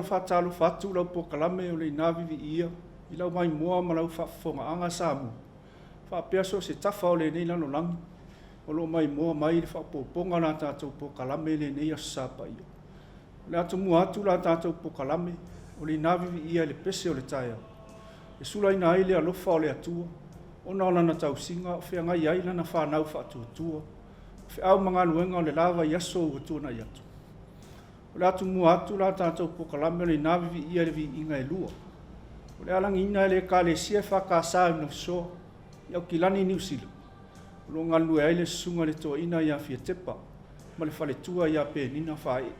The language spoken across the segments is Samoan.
faatalofa atu lau polokalame o le Ina Viviia i lau maimoa ma lau faafofogaaga Samoa, faapea so o se tafa o lenei lalolagi o lo o maimoa mai i le faaopoopoga o la tatou polokalame i lenei Aso Sa paia. O le atomua atu o la tatou polokalame, o le Ina Viviia i le pese o le taeao, e sulaina ai le alofa o le Atua ona o Lana tausiga o feagai ai Lana fanau faatuatua, o feau ma galuega o le la vaiaso ua tuanai atu. O le atomua atu la tatou polokalame o le Ina Viviia i le Viiga e lua. O le alagiina e le Ekalesia EFKS i Nuusuoa i Aukilani, Niu Sila, o lo o galulue ai le Susuga i le Toeaina ia Fiatepa ma le faletua ia Penina Faee.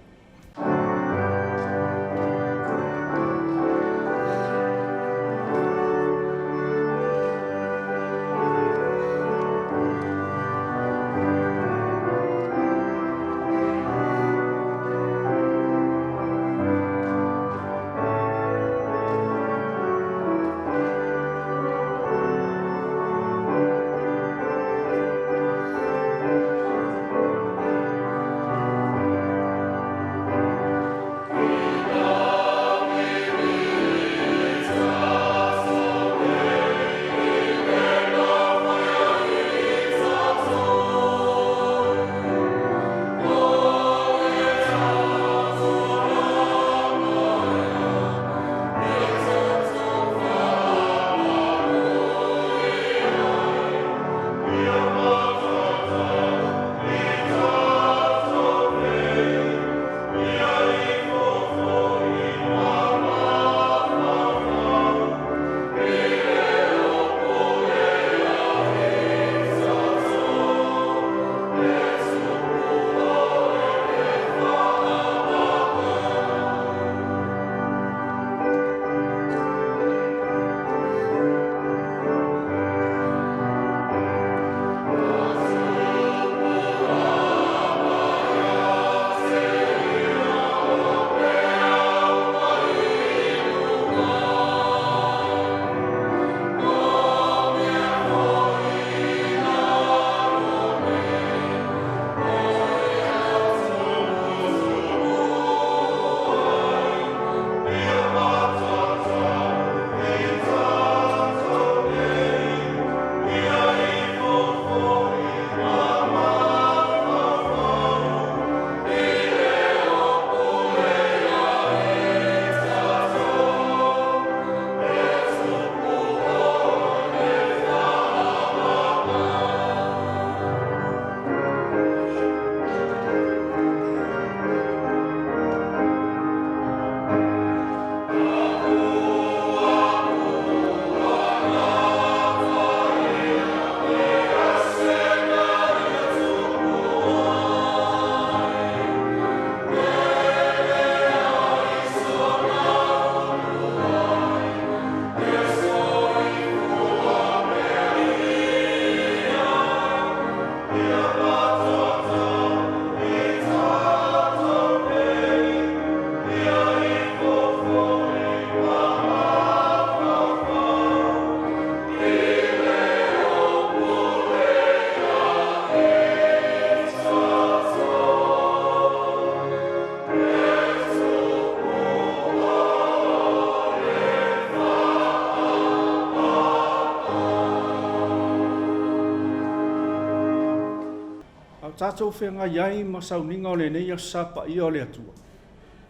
A o tatou feagai ai ma sauniga o lenei Aso Sa paia o le Atua,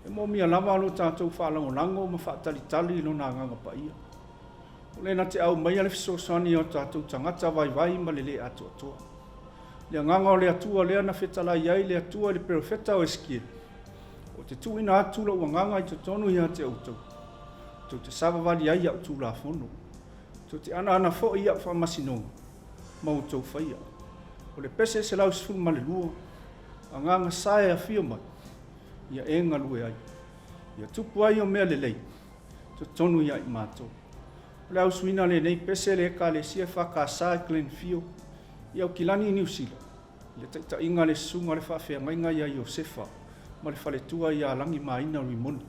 e moomia lava lo tatou faalagolago ma faatalitali i Lona Agaga Paia. O le na te aumaia le fesoasoani i o tatou tagata vaivai ma le le atoatoa. Le Agaga o le Atua lea na fetalai ai le Atua i le perofeta o Esekiele, Ou te tuuina atu lou Agaga i totonu ia te outou, tou te savavali ai i au tulafono, tou te anaana foi i au faamasinoga ma outou faia. O le pese 112, Agaga Sa e afio mai, ia e galue ai, ia tupu ai o mea lelei, totonu ia i matou. O le ausuina lenei pese le Ekalesia EFKS i Glenfield, i Aukilani, Niu Sila, i le taitaiga a le Susuga i le Faafeagaiga ia Iosefa ma le faletua ia Lagimaina Rimoni.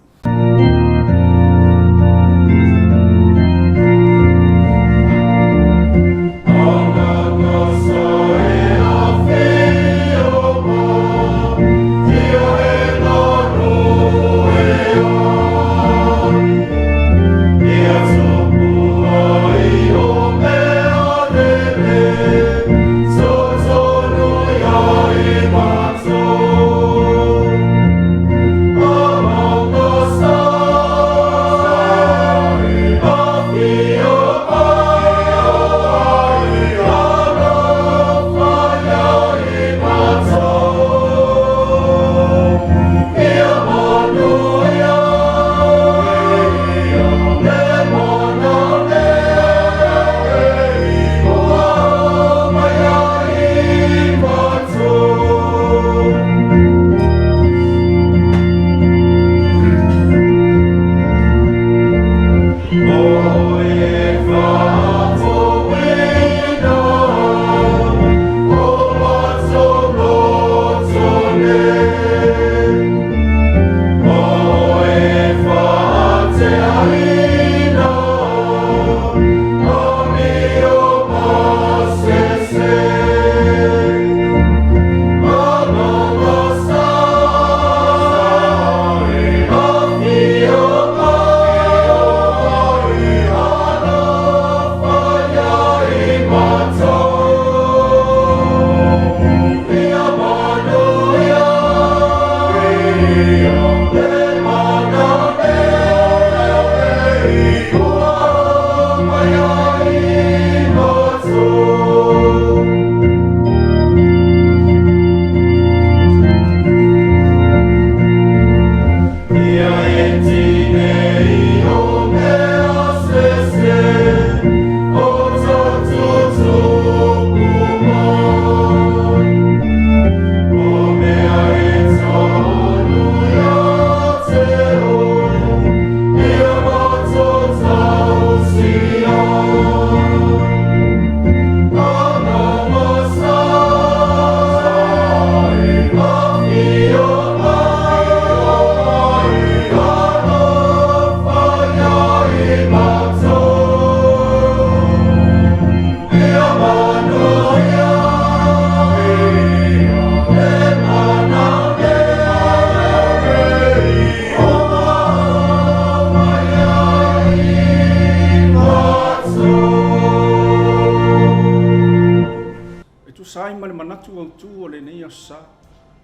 Aso Sa,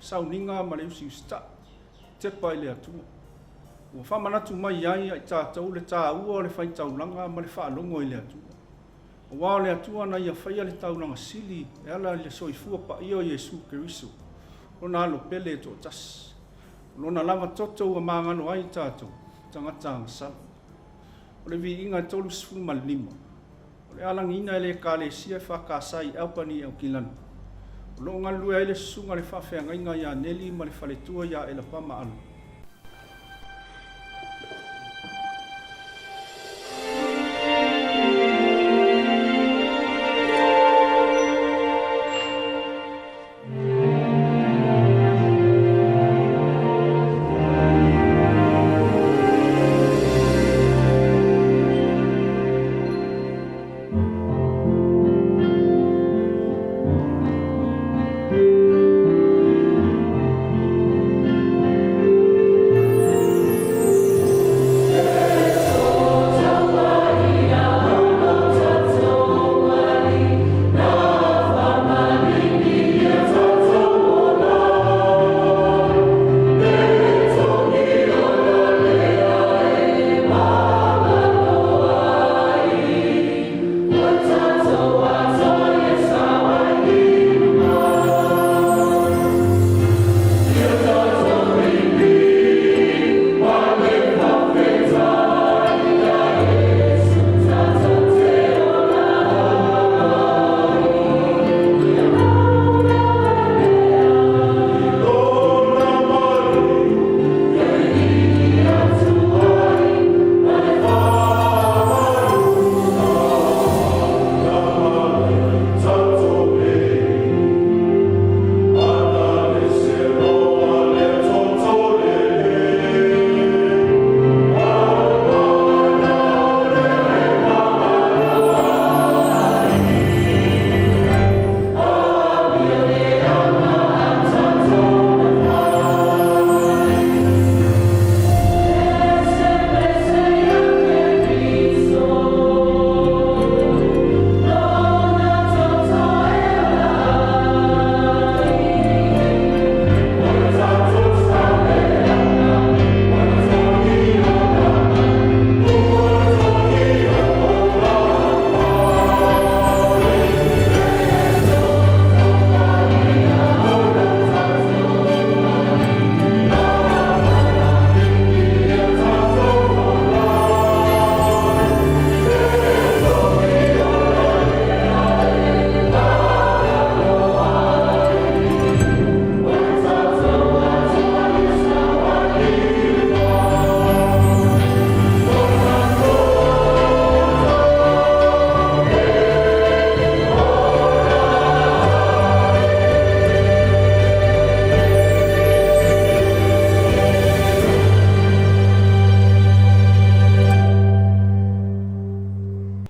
sauniga ma le usiusita'i, tepa i le Atua. Ua faamanatu mai ai ia i tatou le taua o le faitaulaga ma le faalogo i le Atua. Aua o le Atua na Ia faia le taulaga sili e ala i le soifua paia o Iesu Keriso, Lona Alo pele e toatasi. O Lona lava toto ua magalo ai i tatou, tagata agasala. O le viiga e 35, o le a lagiina e le Ekalesia EFKS i Albany, Aukilani. O lo o galulue ai le Susuga i le Faafeagaiga ia Neli ma le faletua ia Elapama Alo.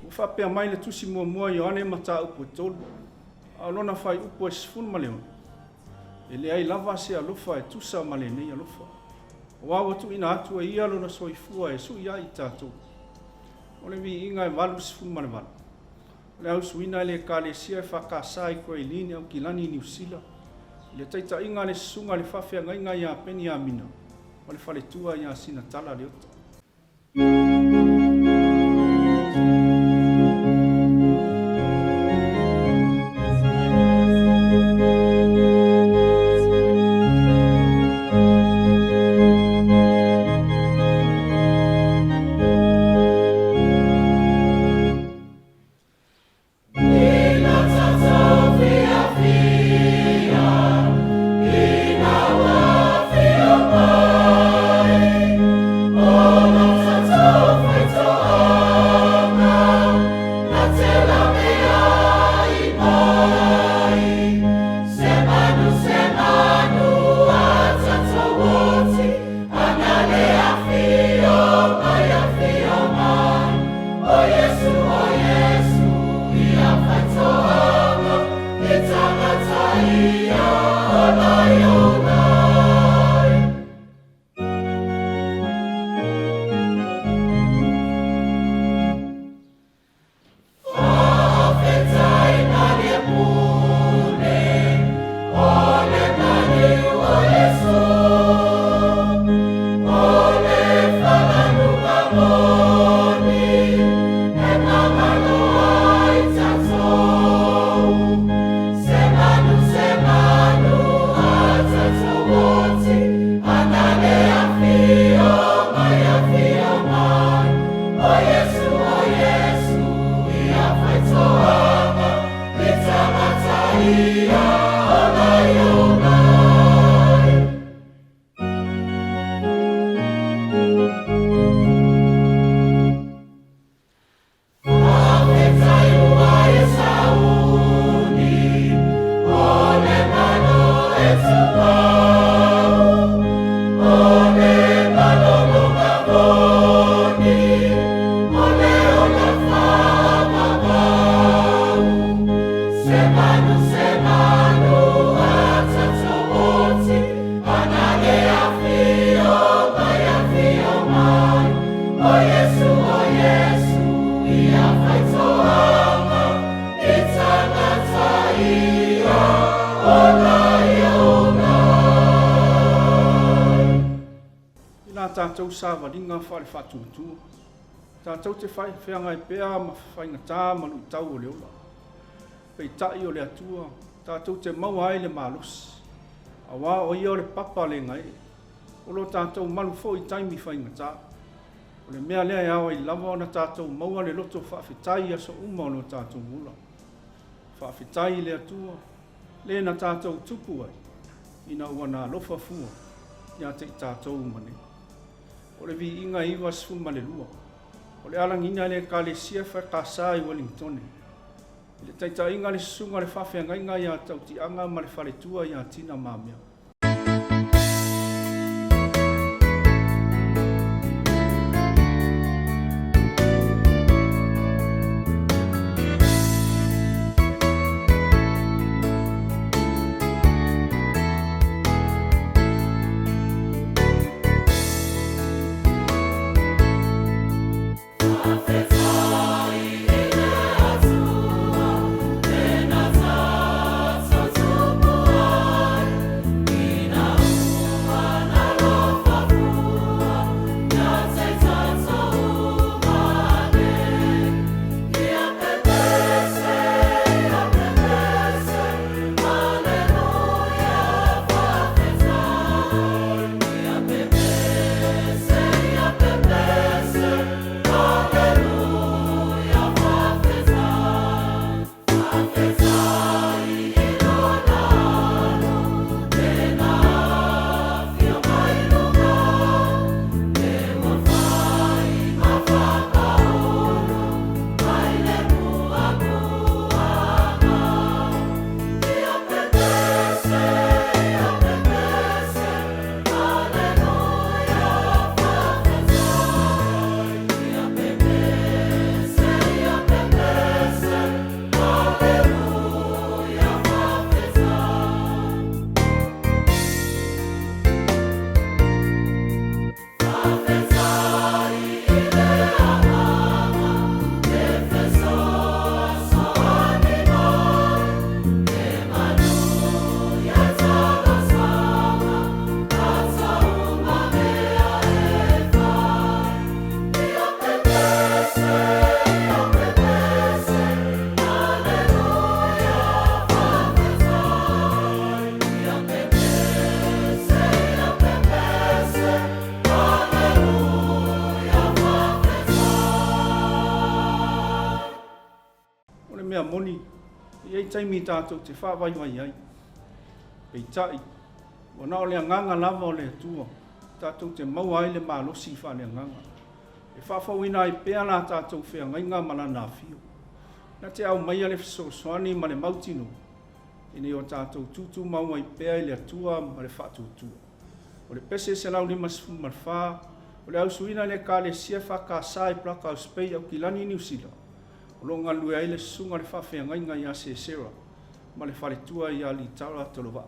Ua faapea mai le tusi muamua a Ioane mataupu e 3, a o lona fuaiupu e 16, E leai lava se alofa e tusa ma lenei alofa, aua ua tuuina atu e ia lona soifua e sui ai i tatou. O le viiga e 88. O le ausuina e le Ekalesia EFKS i Grey Lynn, Aukilani, Niu Sila, i le taitaiga a le Susuga i le Faafeagaiga ia Peniamina ma le faletua ia Sinatala Leota. I la tatou savaliga faale-faatuatua, tatou te feagai pea ma faigata ma luitau o le ola. Peitai o le Atua tatou te maua ai le malosi, auā o Ia o le papa le gaee, o lo tatou malu foi i taimi faigata. O le mea lea e ao ai lava ona tatou maua le loto faafetai i aso uma o lo tatou ola. Faafetai i le Atua, le na tatou tupu ai, ina ua na alofa fua ia te i tatou uma nei. O le viiga e 92, o le alagiina e le Ekalesia EFKS i Ueligitone, i le taitaiga a le Susuga i le Faafeagaiga ia Tautiaga ma le Faletua ia Tina Mamea. O le mea moni, e i ai taimi tatou te faavaivai ai. Peitai, ua na o le agaga lava o le Atua tatou te maua ai le malosi faaleagaga, e faafouina ai pea la tatou feagaiga ma Lana afio. Na te aumaia le fesoasoani ma le mautinoa ina ia o tatou tutumau ai pea i le Atua ma le faatuatua. O le pese 154, o le ausuina i le Ekalesia EFKS i Blockhouse Bay, Aukilani, Niu Sila, o lo o galulue ai le Susuga i le Faafeagaiga ia Sesera ma le faletua ia Litara Tolovaa.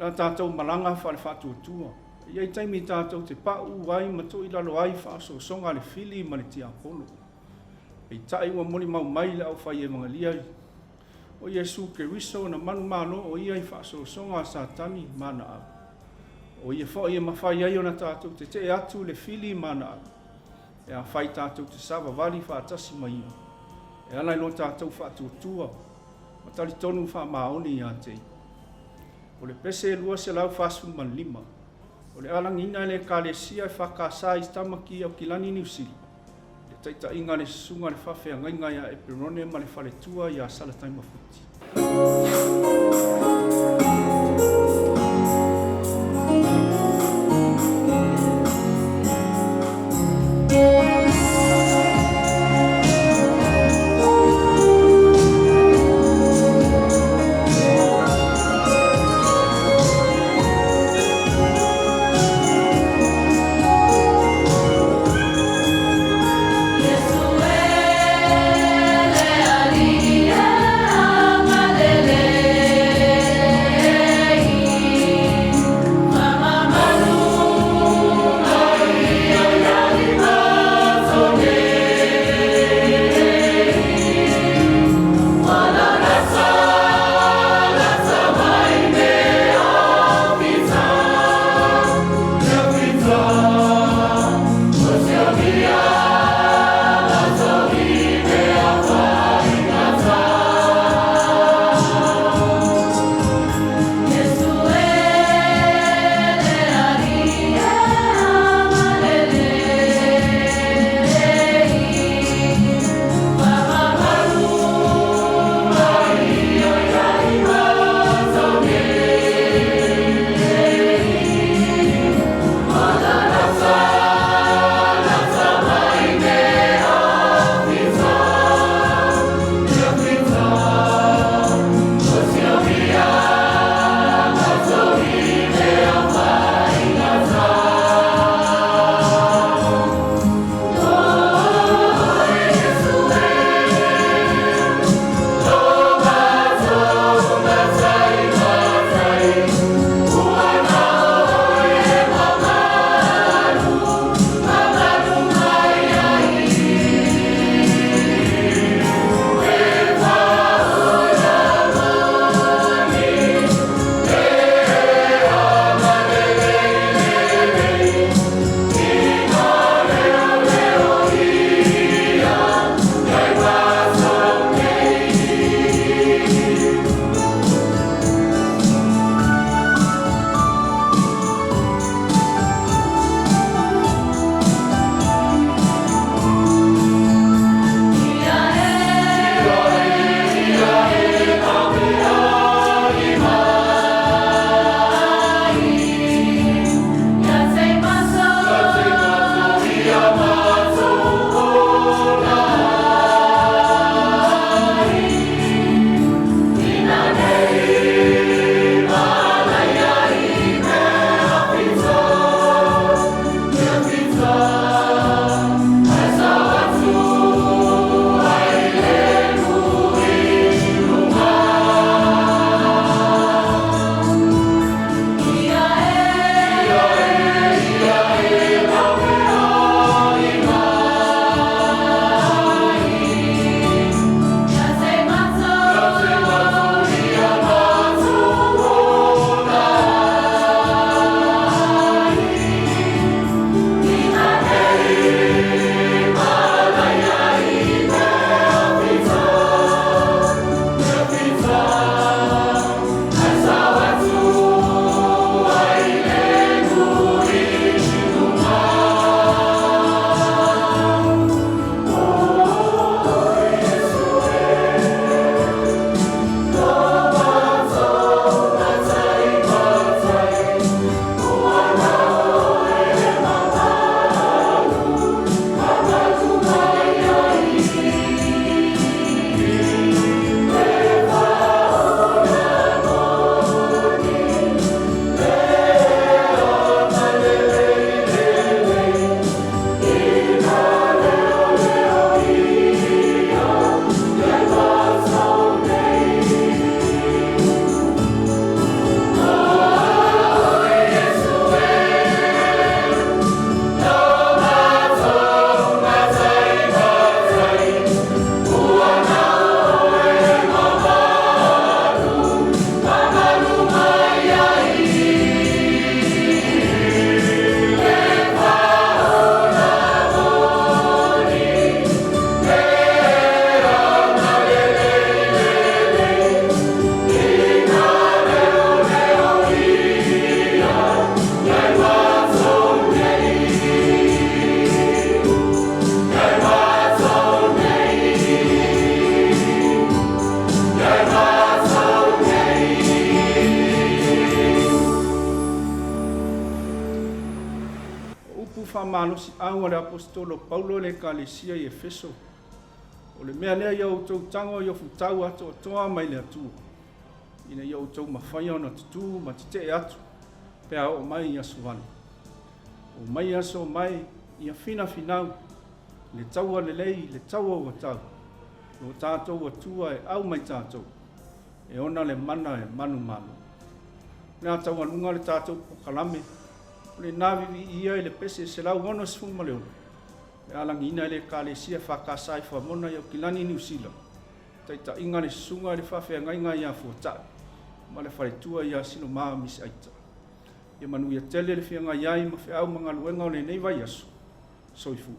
La tatou malaga faale-faatuatua, e i ai taimi tatou te pauu ai ma toilalo ai i faaosoosoga a le fili ma le tiapolo. Peitai ua molimau mai le aufai-evagalia o Iesu Keriso na manumalo o Ia i faaosoosoga a Satani ma ana au. O Ia foi e mafai ai ona tatou tetee atu i le fili ma ana au, pe afai tatou te savavali faatasi ma Ia, e ala i lo tatou faatuatua ma talitonu faamaoni ia te Ia. O le pese 245, o le a lagiina e le Ekalesia EFKS i Tamaki Aukilani Niu Sila, i le taitaiga a le Susuga i le Faafeagaiga ia Eperone ma le faletua ia Salataimafuti. Iesu e le Alii e agalelei. Jaku faamalosiau a le Aposetolo Paulo i le Ekalesia i Efeso, O le mea lea ia outou tago i ofutau atoatoa mai le Atua, ina ia outou mafaia ona tutū ma tetee atu pe a oo mai i aso vale. O mai aso mai ia finafinau le taua lelei le taua ua tau, lo tatou Atua e au mai tatou, e ona le mana e manumalo. O le a taualuga le tatou polokalame, o lena viviia i le pese 166, e alagiina e le Ekalesia EFKS i Famona i Aukilani, Niu Sila, taitaiga le Susuga i le Faafeagaiga ia Fuatai ma le faletua ia Siloma Misiaita. Ia manuia tele le feagai ai ma feau ma galuega o lenei vaiaso. Soifua.